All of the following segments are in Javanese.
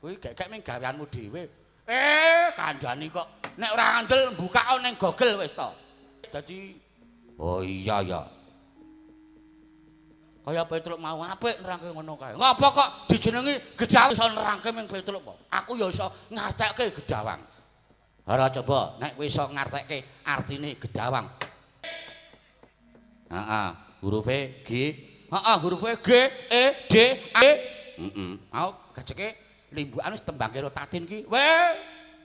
Kuwi gek-gek ming gaweanmu dhewe. Kandhani kok nek ora ngandel mbukakon ning Google wis to. Dadi oh iya ya. Kaya Petruk mau apik nerangke ngono kae. Ngapa kok dijenengi Gedawang iso nerangke ming Petruk kok? Aku ya iso ngartekke Gedawang. Ora coba nek kowe iso ngartekke artine Gedawang. Heeh, hurufe G. Heeh, hurufe G E D A. Heeh. Mau gajeke limbukan wis tembang karo Tatin ki. Weh,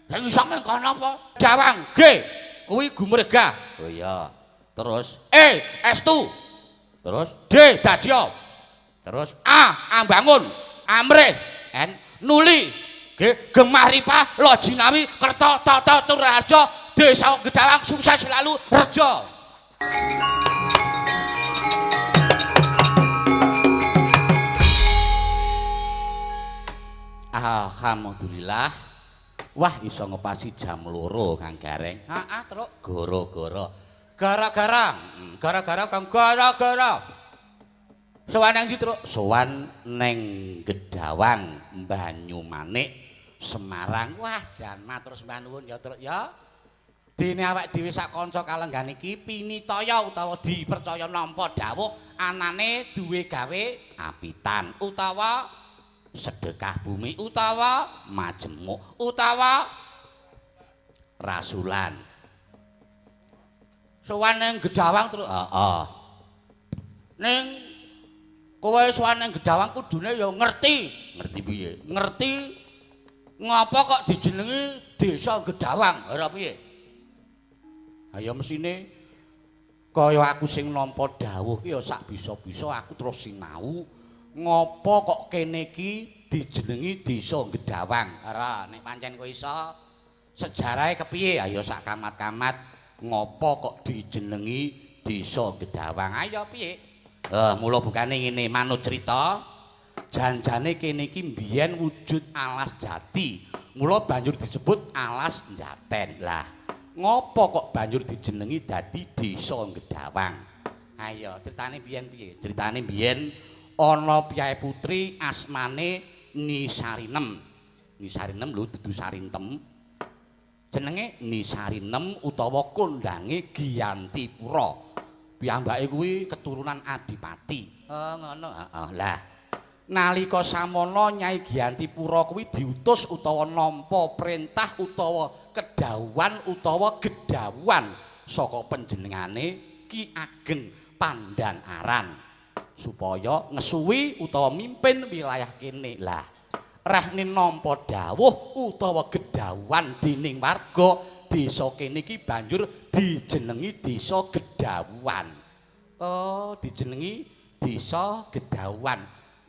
sing iso ming kono apa? Gedawang G. Kuwi gumregah. Oh iya. Terus E estu. Terus D dadya. Terus A ambangun, amrih, N nuli, G gemah ripah lo jinawi kerta tata turharja desa Gedawang sukses selalu reja. Alhamdulillah. Wah iso ngepasi jam 2 Kang Gareng. Heeh, Truk. Goro-goro. Gara-gara, gara-gara Kang gara-gara. Sowan nang ndi, Truk? Sowan neng Gedawang Banyumanik Semarang. Wah, jan matur sembah nuwun ya, Truk ya. Dene awak dhewe sak kanca kalenggan iki pinitaya utawa dipercaya nampa dawuh anane duwe gawe apitan utawa sedekah bumi utawa majemuk utawa rasulan. Sowan ning Gedawang terus heeh. Ning kowe sowan ning Gedawang kudune ya ngerti. Ngerti piye? Ngerti ngapa kok dijenengi Desa Gedawang? Ora piye? Ha ya mesine kaya aku sing nampa dawuh ki ya sak bisa-bisa aku terus sinau ngapa kok kene iki dijenengi Desa Gedawang. Ora nek pancen kowe iso sejarahe kepiye? Ayo sak kamat-kamat ngopo kok dijenengi Desa Gedawang? Ayo piye? Mula bukane ngene manut cerita janjane kene iki mbiyen wujud alas jati. Mula banjur disebut alas Jaten. Lah, ngopo kok banjur dijenengi dadi Desa Gedawang? Ayo critane mbiyen piye? Critane mbiyen ana piyai putri asmane Nyi Sarinem. Nyi Sarinem lho dudu Sarintem. Jenenge Nyi Sarinem utawa kondange Giyantipura. Piyambake kuwi keturunan adipati. Oh ngono. Heeh. Lah nalika samono Nyai Giyantipura kuwi diutus utawa nampa perintah utawa kedhawuhan utawa gedhawuhan saka panjenengane Ki Ageng Pandan Aran supaya ngesuwi utawa mimpin wilayah kene. Lah rehne nampa dawuh utawa gedhawuhan dening warga desa kene iki banjur dijenengi Desa Gedawuhan. Oh, dijenengi Desa Gedawuhan.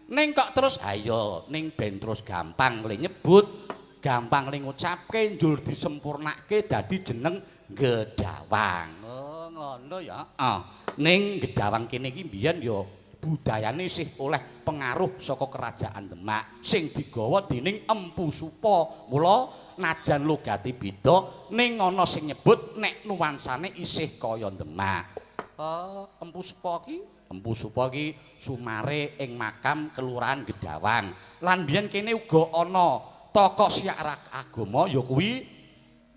Ning kok terus ayo ning ben terus gampang le nyebut, gampang le ngucapke njur disempurnake dadi jeneng Gedawang. Oh, ngono ya. Heeh. Ning Gedawang kene iki mbiyen ya budayane isih oleh pengaruh saka kerajaan Demak sing digawa dening Empu Supa. Mula najan logate beda ning ana sing nyebut nek nuansane isih kaya Demak. Oh, Empu Supa ki, Empu Supa ki sumare ing makam Kelurahan Gedawang. Lan biyen kene uga ana tokoh siar agama ya kuwi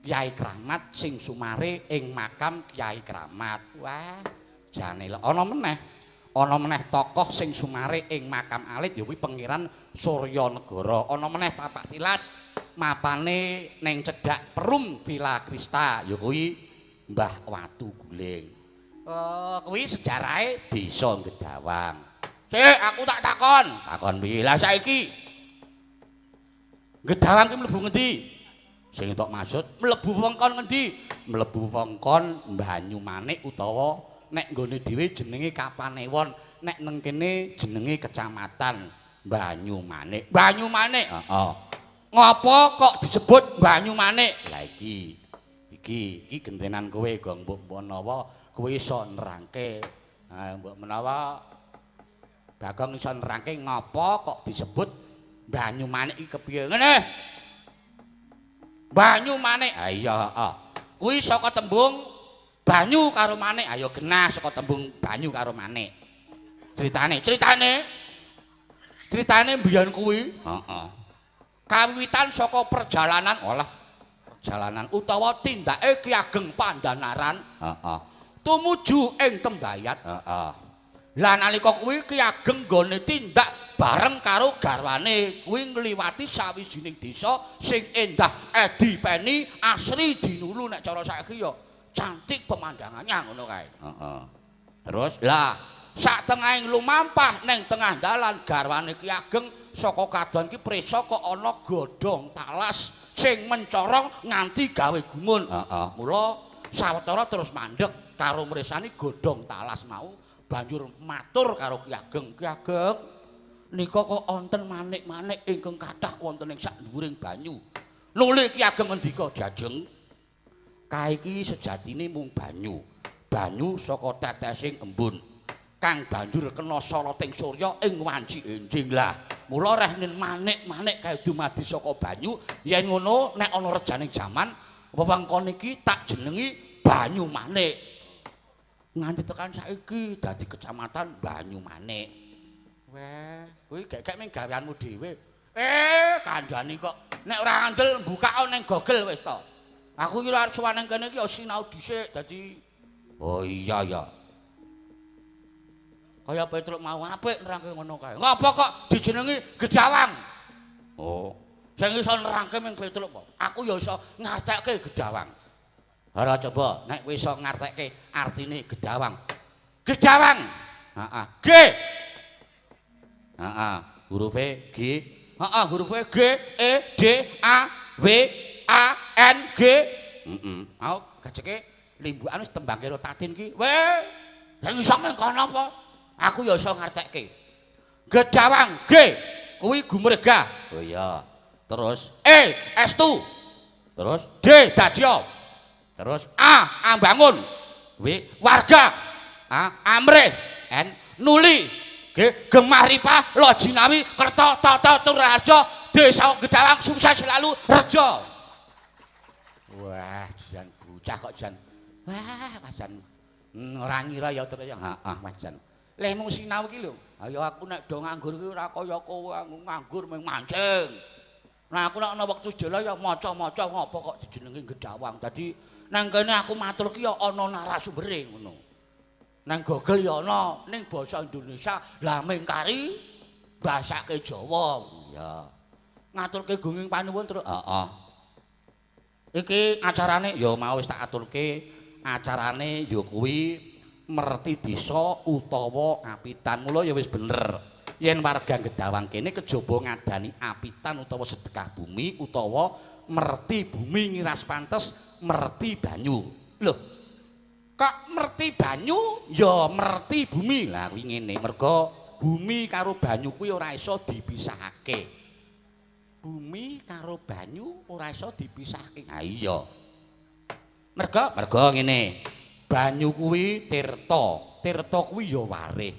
Kyai Kramat sing sumare ing makam Kyai Kramat. Wah, jane ana meneh. Ana meneh tokoh sing sumare ing makam alit ya kuwi Pangeran Suryanegara. Ana meneh tapak tilas mapane ning cedhak Perum Villa Krista ya kuwi Mbah Watu Guling. Oh, kuwi sejarahe Desa Gedawang. Sik, aku tak takon. Takon piye? Lah saiki Gedawang ki mlebu ngendi? Sing tok maksud mlebu wewengkon ngendi? Mlebu wewengkon Banyumanik utawa nek nggone dhewe jenenge Kapanewon, nek neng kene jenenge Kecamatan Banyumanik. Banyumanik. Heeh. Ngopo kok disebut Banyumanik? Lah iki. Iki iki gentenan kowe Gong, mbok menawa kowe iso nerangke. Ha mbok menawa Bagong iso nerangke ngopo kok disebut Banyumanik iki kepiye? Ngene. Banyumanik. Ha iya, heeh. Kuwi saka tembung banyu karo manik. Ayo genah saka tembung banyu karo manik. Critane, critane. Critane mbiyen kuwi. Heeh. Kawiwitan saka perjalanan olah perjalanan utawa tindake Ki Ageng Pandanaran, heeh. Tumuju ing Tembayat, heeh. Lah nalika kuwi Ki Ageng nggone tindak bareng karo garwane kuwi ngliwati sawijining desa sing endah edi peni asri dinulu nek cara saiki ya cantik pemandangannya ngono kae. Heeh. Terus lah sak tengahing lumampah neng tengah dalan garwane Ki Ageng saka kadohan ki prisa kok ana godhong talas sing mencorong nganti gawe gumun. Heeh. Mula sawetara terus mandeg karo mresani godhong talas mau banjur matur karo Ki Ageng. Ki Ageng, nika kok wonten manik-manik ingkang kathah wonten ing sak dhuwuring banyu. Nuli Ki Ageng ngendika, "Jajeng, kae iki sejatine mung banyu. Banyu saka tetesing embun kang banjur kena soroting surya ing wanci enjing." Lah, mula reh manik-manik kae dumadi saka banyu, yen ngono nek ana rejaning jaman wewengkon iki tak jenengi Banyumanik. Nganti tekan saiki dadi kecamatan Banyumanik. Weh, kuwi gek-gek ming gaweanmu dhewe. Kandhani kok nek ora ngandel mbukakon ning Google wis to. Aku iki arep sowan nang kene iki ya sinau dhisik dadi. Oh iya ya. Kaya Petruk mau apik nerangke ngono kae. Ngapa kok dijenengi Gedawang? Oh, sing iso nerangke ming Petruk kok. Aku ya iso ngartekke Gedawang. Ora coba nek kowe iso ngartekke artine Gedawang. Gedawang. Heeh. G. Heeh, hurufe G. Heeh, hurufe G E D A W A N G. Heeh. Mau gajeke limbukan wis tembang karo Tatin ki. Weh, sing iso meng kono apa? Aku ya iso ngartekke. Gedawang G kuwi gumregah. Oh iya. Terus E estu. Terus D dadya. Terus A ambangun. W warga. A amrih. N nuli. G gemah ripah lo jinawi kerta tata turharja desa Gedawang sukses selalu reja. Wah, jan bocah kok jan. Wah, jan ora ngira ya terus ya. Heeh, Mas jan. Lehmu sinau iki lho. Ayo aku nek do nganggur iki ora kaya kowe nganggur mung mancing. Nah aku nek ana wektu jela ya maca-maca ngopo kok dijenengi Gedawang. Dadi nang kene aku matur ki ya ana narasumbere ngono. Nang Google ya ana ning basa Indonesia, lah mengkari basake Jawa. Iya. Ngaturke gunging panuwun terus. Heeh. Iki acarane ya mau wis tak aturke, acarane ya kuwi merti desa utawa apitan. Mula ya wis bener. Yen warga Gedawang kene kejaba ngadani apitan utawa sedekah bumi utawa merti bumi ngiras pantes merti banyu. Lho, kok merti banyu ya merti bumi. Lah kuwi ngene, mergo bumi karo banyu kuwi ora iso dipisahake. Bumi karo banyu ora iso dipisahake. Ha iya. Mergo ngene. Banyu kuwi tirta, tirta kuwi ya warih.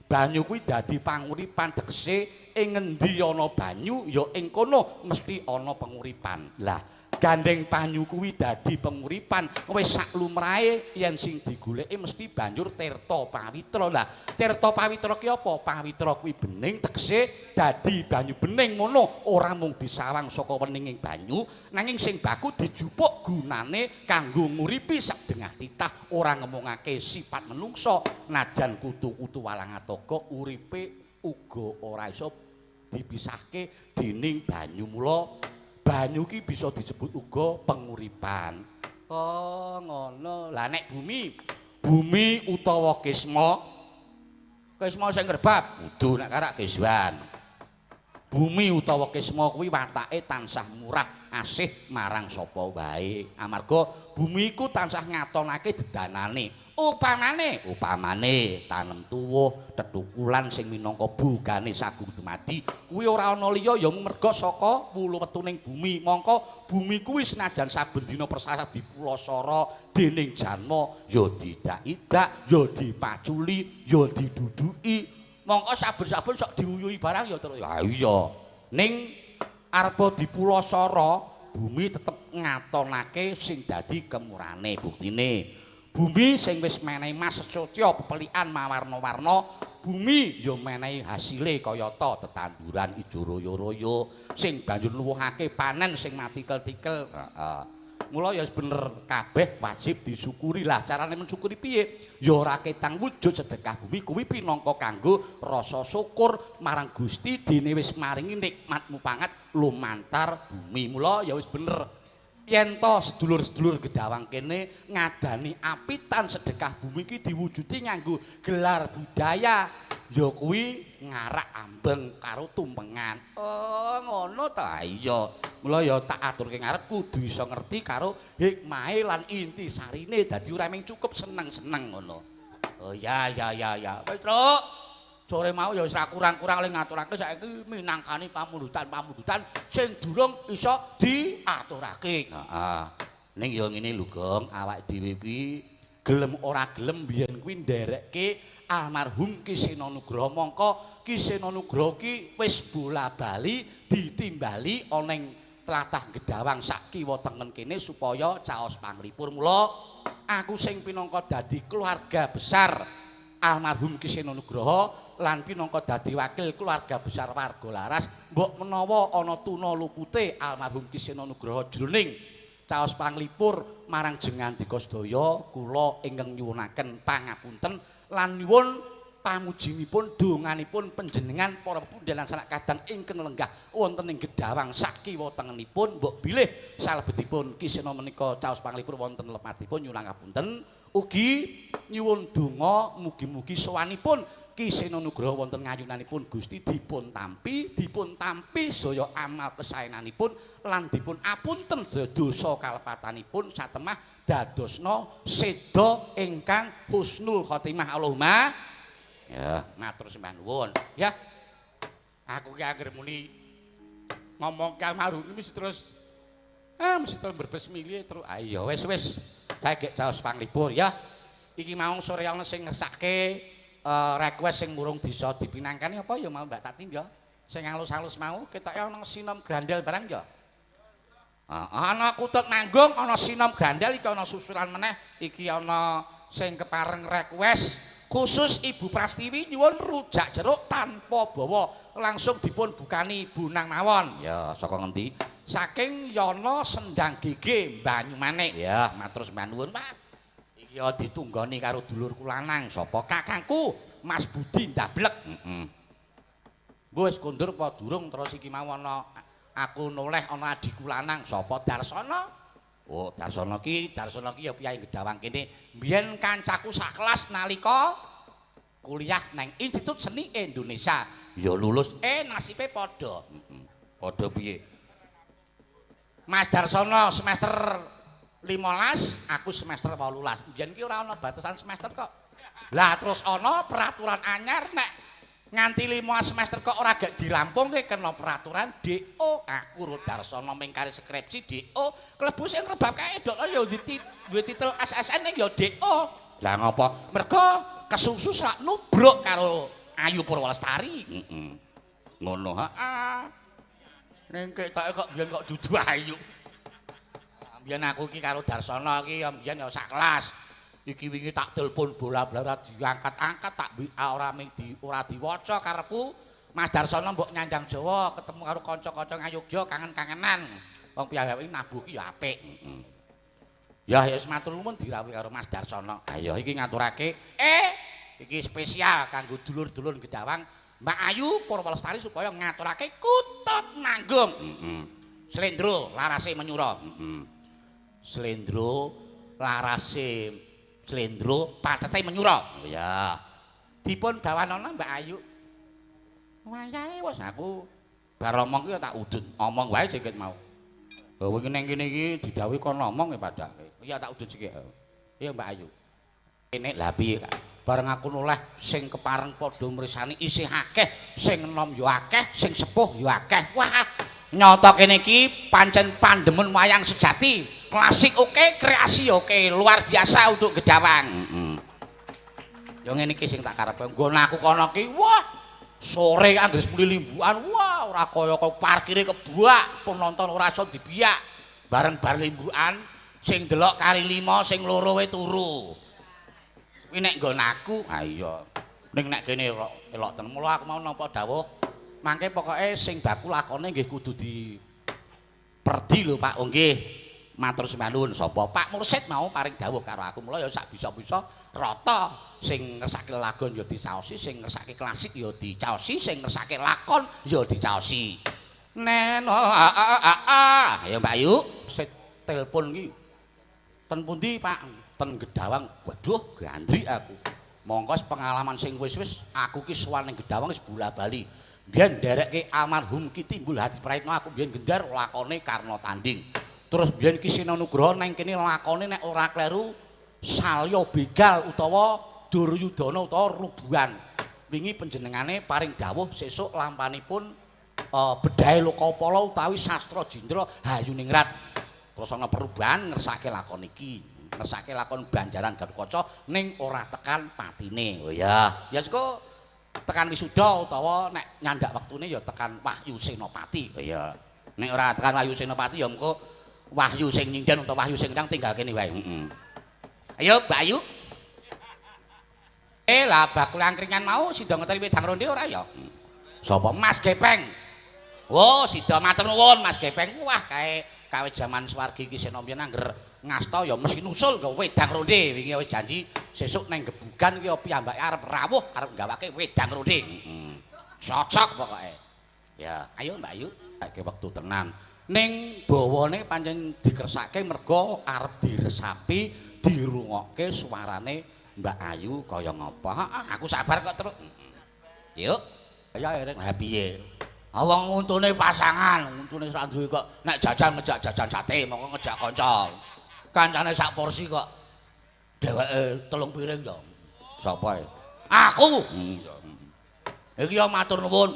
Banyu kuwi dadi panguripan, tegese ing ngendi ana banyu ya ing kono mesti ana penguripan. Lah, gandeng banyu kuwi dadi penguripan, wis sak lumrahe yen sing digoleki mesti banjur tirta pawitra. Lah, tirta pawitra ki apa? Pawitra kuwi bening, tegese dadi banyu bening ngono, ora mung disawang saka weninging banyu, nanging sing baku dijupuk gunane kanggo nguripi sak dengah titah, ora ngemongake sifat menungsa, najan kutu-kutu walang atoga uripe uga ora iso dipisahke dening banyu. Mula banyu ki bisa disebut uga penguripan. Oh, ngono. Lah nek bumi, bumi utawa kisma, kisma sing ngrebab, kudu nek karak kiswan. Bumi utawa kisma kuwi watake tansah murah asih marang sapa wae. Amarga bumi iku tansah ngatonake dedanane. Upamane, upamane tanem tuwuh tetukulan sing minangka bugane sagung dumadi kuwi ora ana liya ya merga saka wulu wetuning bumi. Mongko bumi kuwi senajan saben dina persasat dipulasara dening janma ya didak-idak, ya dipaculi, ya diduduki. Mongko saben-saben sok diuyuhi barang ya terus. Ha iya. Ning arepa dipulasara bumi tetep ngatonake sing dadi kemurane. Buktine bumi sing wis menehi mas setya pepelikan mawarna-warna, Bumi ya menehi hasile kayata tetanduran ijo royo-royo sing banjur nuwuhake panen sing matikel-tikel. Heeh. Mula ya bener kabeh wajib disyukuri. Lah carane mensyukuri piye? Ya ora ketang wujud sedekah bumi kuwi pinangka kanggo rasa syukur marang Gusti dene wis maringi nikmat mupangat lumantar bumi. Mula ya wis bener yen to sedulur-sedulur Gedawang kene ngadani apitan sedekah bumi iki diwujudi nganggo gelar budaya ya kuwi ngarak ambeng karo tumpengan. Oh, ngono ta? Iya. Mula ya tak aturke ngarep kudu iso ngerti karo hikmahe lan inti sarine, dadi ora mung cukup seneng-seneng ngono. Oh ya ya ya ya. Wis, Truk. Sore mau ya wis ra kurang-kurang le ngaturake, saiki minangkani pamundutan-pamundutan sing durung iso diaturake. Heeh. Ning ya ngene lho, Gong, awak dhewe kuwi gelem ora gelem biyen kuwi nderekke almarhum Ki Seno Nugroho. Mongko Ki Seno Nugroho ki wis bola-bali ditimbali ana ing tlatah Gedawang sak kiwa tengen kene supaya caos panglipur. Mula aku sing pinangka dadi keluarga besar almarhum Ki Seno Nugroho lan pinangka dadi wakil keluarga besar warga Laras, mbok menawa ana tuna lupute almarhum Ki Seno Nugroho jroning caos panglipur marang jengandika sedaya, kula ingkang nyuwunaken pangapunten lan nyuwun pamujinipun donganipun panjenengan para pepundhen lan sanak kadang ingkang lenggah wonten ing Gedawang sak kiwa tengenipun, mbok bilih salebetipun Ki Seno menika caos panglipur wonten lepatipun. Nyuwun ngapunten ugi nyuwun donga mugi-mugi sowanipun Ki Seno Nugroho wonten ngayunanipun Gusti dipun tampi, dipun tampi sedaya amal kesaenanipun lan dipun apunten sedaya dosa kalepatanipun satemah dadosna seda ingkang husnul khotimah. Allahumma ya, matur sembah nuwun. Ya. Aku ki anggere muni ngomong almarhum iki mesti terus mesti terus brebes mili terus. Ayo wis wis. Kae gek caos panglipur ya. Iki mau sore ana sing ngersake request sing murung bisa dipinangkani apa ya mau Mbak Tatin ya. Sing halus-halus mau ketoke ana sinom grandel barang ya. Ana kutut manggung, ana sinom grandel, iki ana susulan meneh, iki ana sing kepareng request khusus Ibu Prastiwi nyuwun rujak jeruk tanpa bawa, langsung dipun bukani bunang mawon. Ya, saka ngendi? Saking Yono Sendang Gege Banyumanik. Ya, matur sembah nuwun, Pak. Iki ya ditunggoni karo dulurku lanang, sapa? Kakangku Mas Budi Ndablek. Heeh. Wis kondur apa durung? Terus iki mau ana aku noleh ana adhiku lanang sapa? Darsono. Oh, Darsono ki, Darsono ki ya piyayi Gedawang kene. Biyen kancaku sak kelas nalika kuliah nang Institut Seni Indonesia. Ya lulus, nasibe padha. Heeh. Padha piye? Mas Darsono semester 15, aku semester 18. Biyen ki ora ana batasan semester kok. Lah terus ana peraturan anyar nek nganti 15 semester kok ora gak dirampungke kena peraturan DO. Aku ro Darsono ming kari skripsi DO, klebu sing rebab kae dok ya duwe titel SSN ning ya DO. Lah ngopo? Mergo kesusu sak nubruk karo Ayu Purwalestari. Heeh. Ngono, heeh. Ning ketoke kok biyen kok dudu Ayu. Biyen aku iki karo Darsono iki ya biyen ya sak kelas. Iki wingi tak telepon bola-bola ora diangkat-angkat, tak WA ora ming di ora diwaca karepku. Mas Darsono mbok nyandang Jawa ketemu karo kanca-kanca Ngayogya kangen-kangenan. Wong piyambake nabuh ki ya apik. Heeh. Ya ya wis matur nuwun dirawuhi karo Mas Darsono. Ayo iki ngaturake iki spesial kanggo dulur-dulur Gedawang Mbak Ayu Purwalestari supaya ngaturake kutut manggung. Heeh. Slendro larase menyura. Heeh. Slendro larase slendro patete menyura. Ya. Dipun gawanana Mbak Ayu. Wayahe wis aku bar omong ki ya tak udut. Omong wae sikit mau. Lha wingi ning kene iki didhawuhi kon ngomong ya padake. Iya tak udut sikit. Iya Mbak Ayu. Kene lha piye Kak? Bareng aku noleh sing kepareng padha mrisani isih akeh, sing enom ya akeh, sing sepuh ya akeh. Wah, nyata kene iki pancen pandemen wayang sejati. Klasik oke, kreasi oke, luar biasa untuk Gedawang. Heeh. Ya ngene iki sing tak karepe. Nggon aku kono ki, wah, sore anggere muni limbukan, wah ora kaya kaya parkire kebak, penonton ora iso dibiak. Bareng bar limbukan sing delok kari 5, sing loro we turu. Kuwi nek nggon aku, ha iya. Ning nek kene elok tenan. Mula aku mau nampa dawuh mangke pokoke sing baku lakone nggih kudu di perdi lho Pak. Oh nggih. Matur sembah nuwun sapa? Pak Mursid mau paring dawuh karo aku. Mula ya sak bisa-bisa rata sing ngersake lagon ya dicaosi, sing ngersake klasik ya dicaosi, sing ngersake lakon ya dicaosi. Neno a a a a. Ayo Mbak Ayu, sit telepon iki. Ten pundi Pak? Ten Gedawang. Waduh, gandrik aku. Mongko pengalaman sing wis-wis aku ki sowan ning Gedawang wis bola-bali. Biyen nderekke almarhum Ki Timbul Hadi Prayitno aku biyen gendar lakone Karna Tanding. Terus biyen Ki Seno Nugroho nang kene lakone nek ora kleru Salya Begal utawa Duryudana utawa Rubuhan. Wingi panjenengane paring dawuh sesuk lampanipun bedhahe Lokapala utawi Sastra Jindra Hayuningrat. Terus ana perubahan ngersake lakon iki, ngersake lakon Banjaran Gatotkaca ning ora tekan patine. Oh iya, ya seko tekan wisuda utawa nek nyandak wektune ya tekan Wahyu Senopati. Oh iya. Nek ora tekan Wahyu Senopati ya engko Wahyu sing nyinden utawa Wahyu sing ndang tinggal kene wae. Heeh. Ayo Mbak Ayu. Lah bakul angkringan mau sida ngeteri wedang ronde ora ya? Sapa? Mas Gepeng. Oh, sida matur nuwun Mas Gepeng. Wah, kae kawit jaman swargi iki seno mbiyen angger ngasta ya mesti nusul nggo wedang ronde. Wingi wis janji sesuk nang Gebugan iki piyambake arep rawuh arep nggawake wedang ronde. Heeh. Cocok pokoke. Ya, ayo Mbak Ayu, saiki wektu tenan. Ning bawane pancen dikersake mergo arep diresapi, dirungokke suarane Mbak Ayu kaya ngapa. Heeh, aku sabar kok terus. Yuk. Ayo ereng. Lah piye? Wong untune pasangan, untune ora duwe kok nek jajan ngejak jajan sate, mongko ngejak kanca. Kancane sak porsi kok dheweke 3 piring ya. Sapa e? Aku. Iki ya matur nuwun.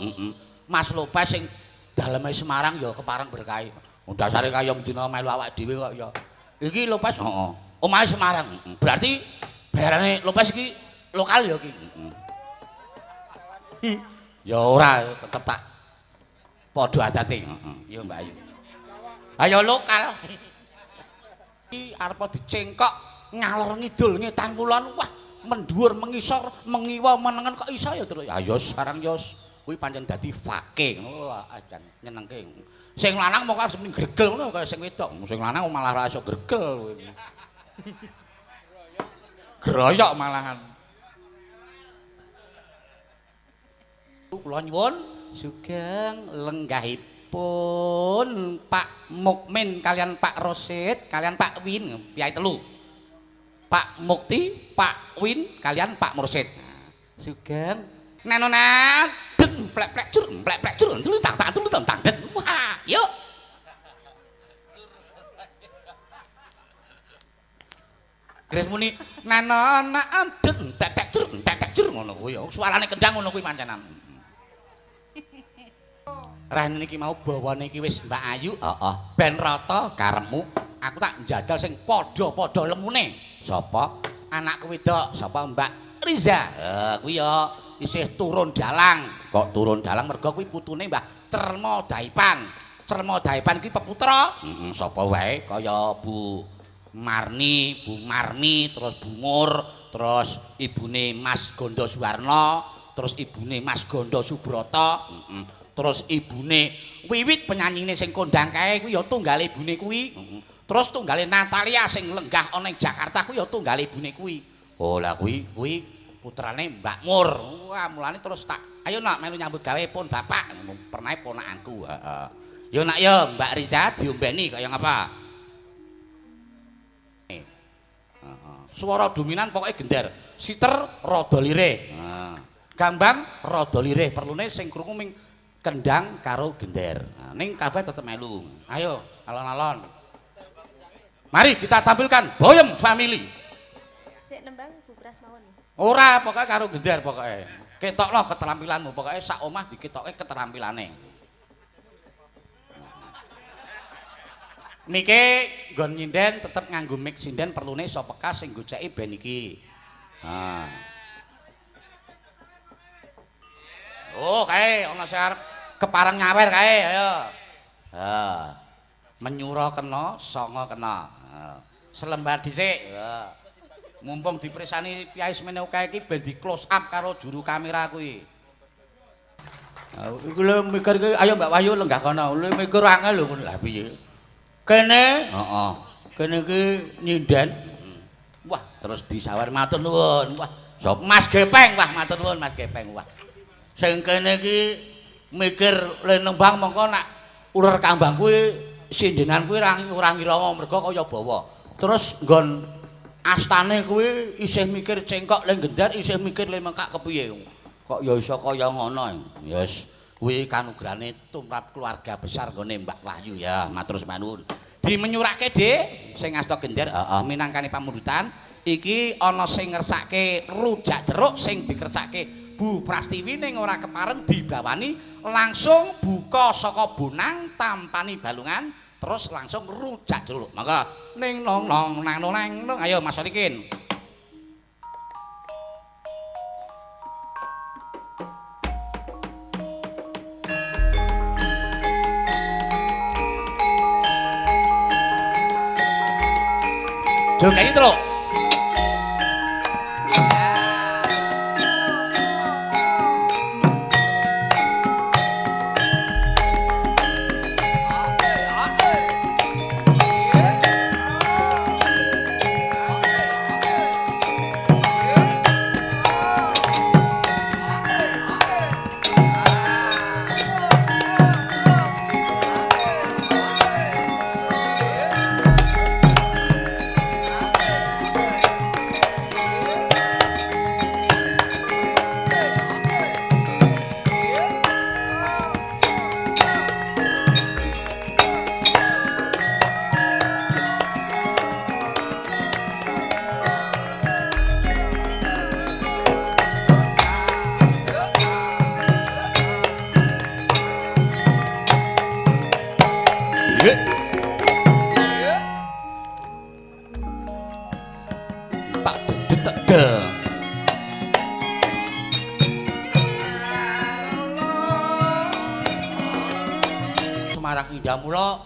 Mas Lopez sing daleme Semarang ya kepareng berkahi. Wong dasare kaya mendina melu awake dhewe kok ya. Iki Lopez heeh. Omahe Semarang. Berarti bayarane Lopez iki lokal ya iki. Ya ora tetep tak padha adate. Heeh. Ya Mbak Ayu. Ayo lokal. Iki arep dicengkok ngalor ngidul ngetan kulon. Wah, mendhuwur mengisor, mengiwa menengen kok iso ya terus. Ayo sekarang yo kuwi pancen dadi fake ngono jan nyenengke. Sing lanang moko arep muni gregel ngono kaya sing wedok. Sing lanang malah ora iso gregel kowe. Groyok malahan. Kula nyuwun sugeng lenggahipun Pak Mukmin kalian Pak Rosid kalian Pak Win, piyai telu. Pak Mukti, Pak Win kalian Pak Mursid. Sugeng nenona deng plek-plek cur plek-plek cur tang tang tang tang den. Wah, yuk. Gres muni nenona deng tek-tek cur tek-tek cur ngono kuwi ya. Suarane kendang ngono kuwi pancenan. Rene iki mau bawane iki wis Mbak Ayu, heeh. Ben rata karepmu. Aku tak njajal sing padha-padha lemune. Sapa? Anakku wedok, sapa Mbak Riza. Kuwi ya isih turun dalang. Kok turun dalang mergo kuwi putune Mbah Cerma Daipan. Cerma Daipan kuwi peputra. Heeh, sapa wae kaya Bu Marni, Bu Marmi, terus Bu Mur, terus ibune Mas Gondo Suwarno, terus ibune Mas Gondo Subroto, heeh. Terus ibune Wiwit penyanyine sing kondang kae kuwi ya tunggale ibune kuwi. Terus tunggale Natalia sing lenggah ana ing Jakarta kuwi ya tunggale ibune kuwi. Oh lah kuwi kuwi putrane Mbak Mur. Wah mulane terus tak ayo nak melu nyambut gawe pun bapak pernah ponakanku. Heeh. Yo nak yo Mbak Riza diombeni kaya ngapa? Heeh. Swara dominan pokoke gender. Siter rada lirih. Heeh. Gambang rada lirih perlune sing krungu ming kendang karo gender. Nah, ning kabeh tetep melu. Ayo alon-alon. Mari kita tampilkan Boyem Family. Sik nembang Bu Pras mawon. Ora, pokoke karo gender pokoke. Ketokno keterampilanmu, pokoke sak omah diketoke keterampilane. Niki nggon nyinden tetep nganggo mic sinden perlune iso peka sing goceki ben iki. Ha. Oh, kae ana sing arep kepareng nyawer kae, ayo. Ha. Menyura kena, sanga kena. Ha. Selembar dhisik. Ha. Mumpung dipresani piyai semene akeh iki ben di close up karo juru kamera kuwi. Iku lho mikir iki, ayo Mbak Wahyu lenggah kono. Lho mikir angel lho ngono. Lah piye? Kene, heeh. Kene iki nyinden. Wah, terus disawar matur nuwun. Wah, sop Mas Gepeng, wah matur nuwun Mas Gepeng. Wah. Sing kene iki mikir le nembang mongko nak uler kambang kuwi sindenan kuwi ora ngira mergo kaya bawa. Terus nggon astane kuwi isih mikir cengkok le gendar, isih mikir le mengkak kepiye. Kok ya iso kaya ngono. Ya wis kuwi kanugrahane tumrap keluarga besar nggone Mbak Wahyu ya, matur nuwun. Dimenyurake Dik, sing asta gender, heeh, minangkane pamundutan iki ana sing ngersake rujak jeruk sing dikersake Bu Prastiwi ning ora kepareng dibawani langsung buka saka bonang tampani balungan terus langsung rujak jeruk. Mangga ning nong nong nang nong nong, ayo Mas Solikin. Joget iki, Truk. Semarang Indah mula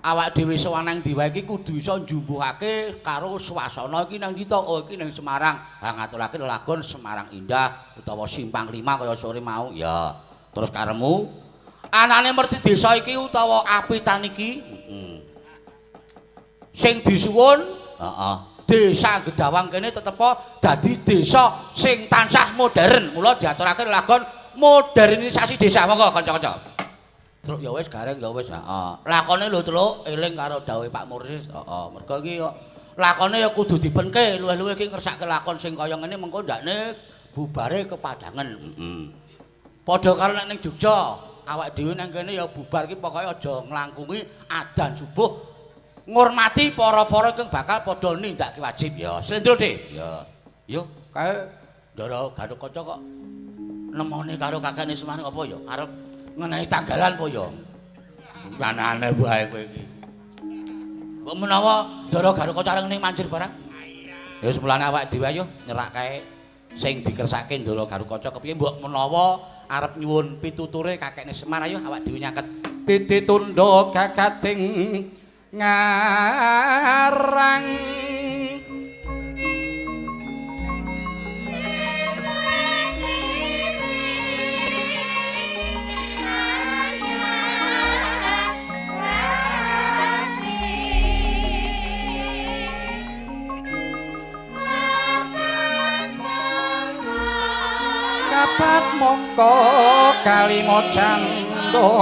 awak dhewe sowan nang ndi wae iki kudu iso njumbuhake karo swasana iki nang ndi to? Oh iki nang Semarang. Ha ngaturake lelagon Semarang Indah utawa Simpang Lima kaya sore mau. Ya. Terus karemu anane merti desa iki utawa apitan iki, heeh. Sing disuwun, heeh. Desa Gedawang kene tetepo dadi desa sing tansah modern. Mula diaturake lelagon modernisasi desa. Monggo kanca-kanca. Truk ya wis gareng ya wis, heeh. Lakone lho Truk, eling karo dawuhe Pak Mursis, heeh. Mergo iki lakone ya kudu dipenke, luwih-luwih iki ngersake lakon sing kaya ngene mengko ndakne bubare kepadangan, heeh. Padha karo nek ning Jogja, awak dhewe nang kene ya bubar iki pokoke aja nglangkungi adzan subuh, ngurmati para-para ingkang bakal padha nindakake wajib ya. Slendro Dik. Ya. Yo kae Ndara Gatotkaca kok nemone karo kakekne Semar apa ya? Arep ngenehi tanggalan apa ya? Aneh wae kowe iki. Mbok menawa Ndara Gatotkaca arep ning mancur barang? Ya wis mulane awake dhewe ayo nyerak kae sing dikersake Ndara Gatotkaca kepiye mbok menawa arep nyuwun pituture kakekne Semar ayo awake dhewe nyaket titi tundha gagating ngarang. Kapat mongko kalima candala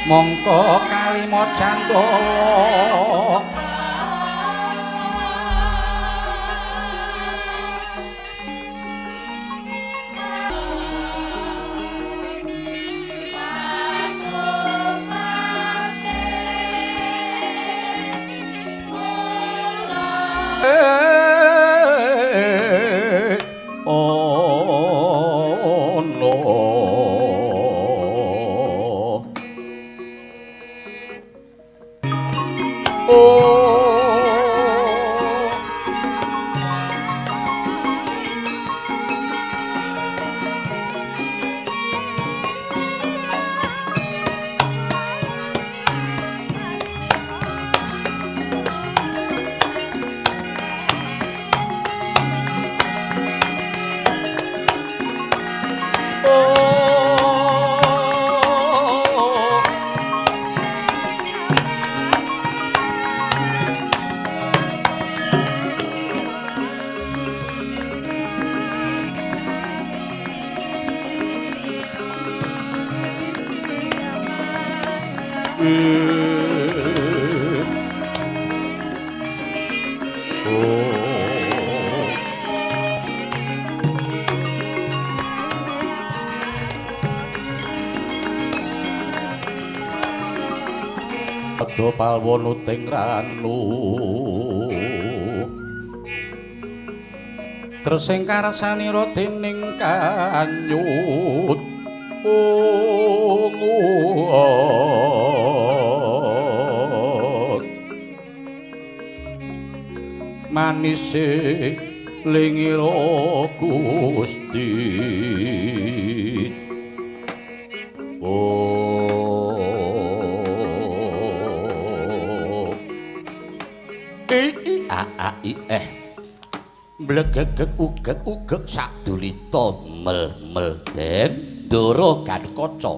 mongko kalima candala oh no. Oh. Ado palwono ting ranu Tresing karsanira dening kanyut manise lingira Gusti. I I A A I eh blegegeg ugeg ugeg sadulita mel mel den ndara Gatotkaca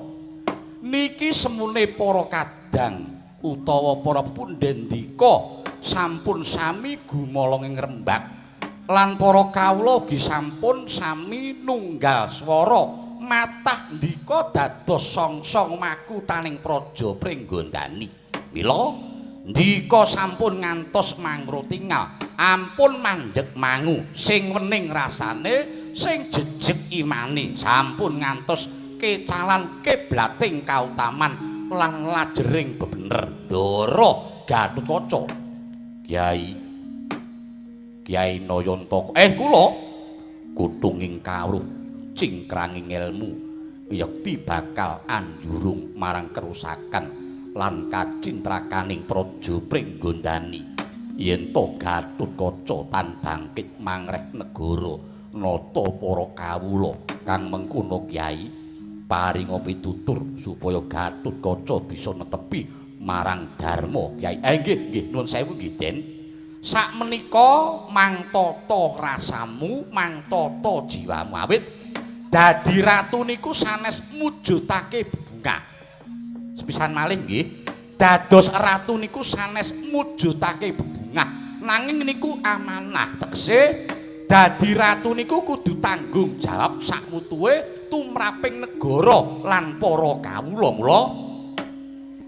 niki semune para kadang utawa para pundhen ndika sampun sami gumolong ing rembag lan para kawula ugi sampun sami nunggal swara matah ndika dados songsong makutaning praja Pringgondani. Mila ndika sampun ngantos mangrutingal, ampun mandheg mangu sing wening rasane, sing jejeg imane, sampun ngantos kecalan kiblating kautaman lan lajering bebener. Ndara Gatotkaca. Kyai Kyai Nayantaka, kula kutunging kawruh cingkranging ilmu yekti bakal anjurung marang kerusakan lan kacintrakaning praja Pringgondani. Yen to Gatotkaca tan bangkit mangreh negara nata para kawula kang mengkono kyai paringa pitutur supaya Gatotkaca bisa netepi marang dharma kyai. Nggih nggih nuwun sewu nggih Den. Sakmenika mang tata rasamu, mang tata jiwamu awit dadi ratu niku sanes mujudake bebungah. Sepisan malih nggih, dados ratu niku sanes mujudake bebungah, nanging niku amanah. Tegese dadi ratu niku kudu tanggung jawab sakwutuhe tumraping negara lan para kawula. Mula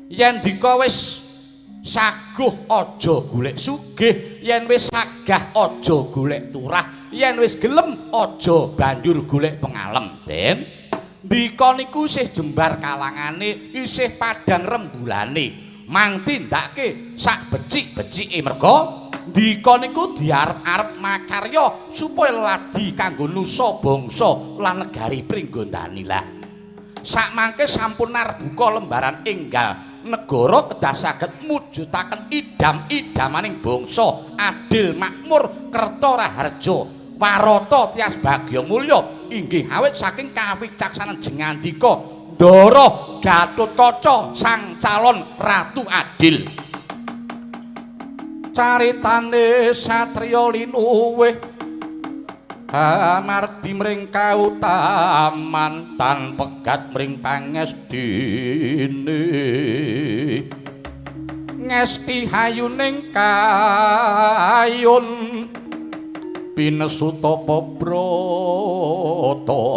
yen dika wis saguh aja golek sugih, yen wis sagah aja golek turah, yen wis gelem aja banjur golek pengalem. Den ndika niku isih jembar kalangane, isih padhang rembulane, mang tindake sak becik-becike. Merga ndika niku diarep-arep makarya supaya ladi kanggo nusa bangsa lan negari Pringgondani. Lah sakmangke sampun narbuka lembaran enggal negara kedah saged mujudaken idam-idamaning bangsa adil makmur kerta raharja warata tias bagya mulya inggih awit saking kawicaksanan jengandika Ndara Gatotkaca sang calon ratu adil. Caritane satriya linuwih amardi mring kautaman tan pegat mring pangestine ngesti hayuning kayun pinesu tapa brata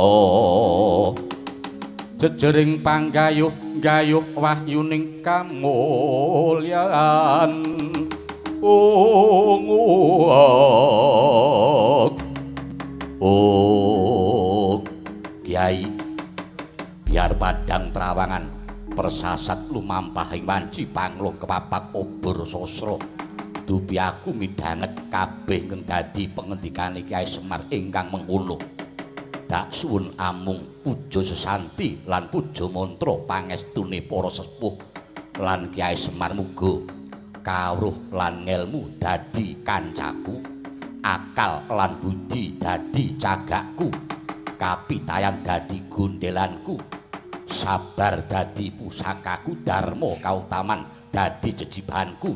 jejering panggayuh gayuh wahyuning kamulyan. Oh Kyai, biar padang trawangan persasat lumampahing wanci panglung kepapak obor sosro dupi aku midhanget kabeh ingkang dadi pengendikane Kyai Semar ingkang mengkono. Dak suwun amung puja sesanti lan puja mantra pangestune para sepuh lan Kyai Semar muga kawruh lan ngelmu dadi kancaku, akal lan budi dadi cagakku, kapitayan dadi gondelanku, sabar dadi pusakaku, dharma kautaman dadi jejibahanku,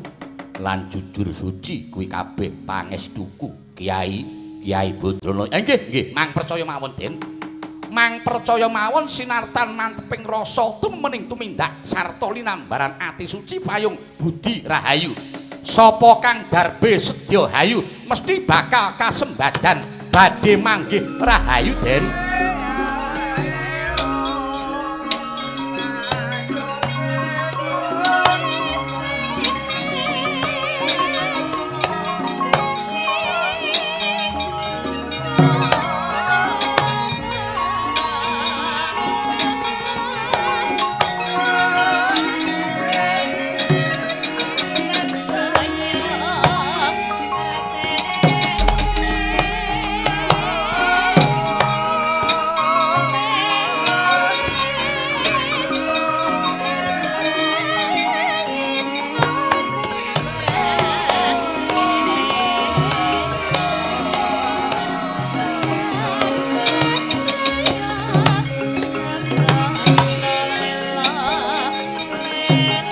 lan jujur suci kuwi kabeh pangestuku. Kyai Kyai Badrana. Nggih nggih mang percaya mawon Den, mang percaya mawon sinartan manteping rasa tumening tumindak sarta linambaran ati suci payung budi rahayu. Sapa kang darbe sedya hayu mesti bakal kasembadan badhe manggih rahayu Den. Ing